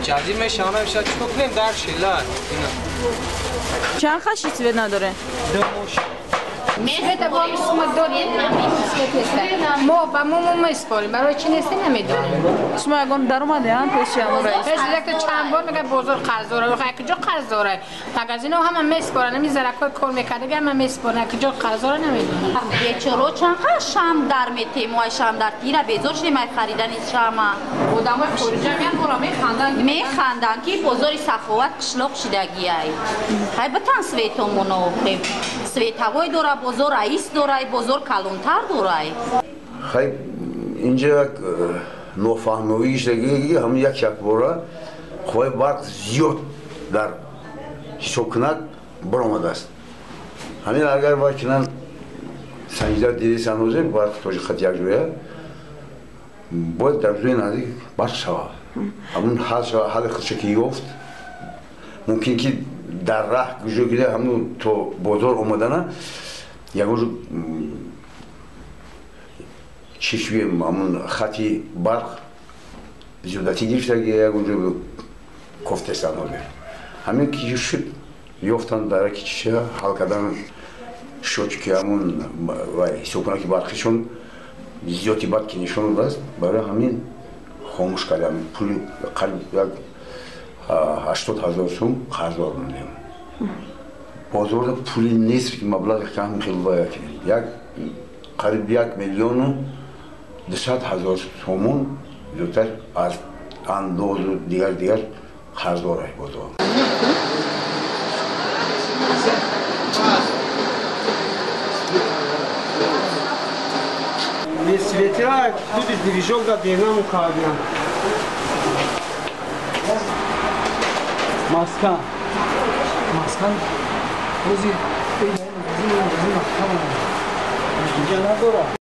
جدید میشه همه میشه چیکار کنیم در شیلر چند خشی سوید نداره؟ سوید با ما داریم ما با ما میسپاریم برای چی نیستی نمیدونیم. شما اگه در اومده هم پیش هم رئیس پیش یک تا چند بار میگه بازار قرض داره آخه کجا قرض داره مغازینا هم میسپارن همین زرکای کار میکنه دیگه هم میسپارن کجا قرض داره نمیدونم. بیچاره چند شام در میتیم و شام در تیره بیزار شدیم خریدن شام. آدمای خارجی هم ما را میخندن میخندن که بازار سخاوت قشلاق شدگی ای خیلی بتن سویتمونو سویتوای داره بازار رئیس داره بازار کلانتر داره. خیلی اینجا یک نوفهمی شدگی هم یک یک باره خواه برق زیاد در حساب برآمده است. همین اگر باید کنن سنجیده دیدی سنوزه برق توجه خط یک جویه باید در جوی نزدیک برق شود. همون حل شود حل خودش که یافت ممکن که در راه کجا گیره همون تو بازار اومدنه یگوش چشمی همون خطی برق زیادتی گرفته که یگوش کوفتستان ها همین که شد یافتن در که چیشه حل کردن شد که همون و حساب که برقشون زیادی بد که نشون داد برای همین خاموش کردم پول قریب 80,000 سوم قرضدار موندیم. بازار پولی نیست که مبلغ کم خیلی باید یک قریب 1,200,000 سومون زودتر از انداز و دیگر دیگر قرضدار بازار. Светила, тут движок да динаму кардиан. Маскан. Маскан. Ози, эй, маскан. Инҷа надора.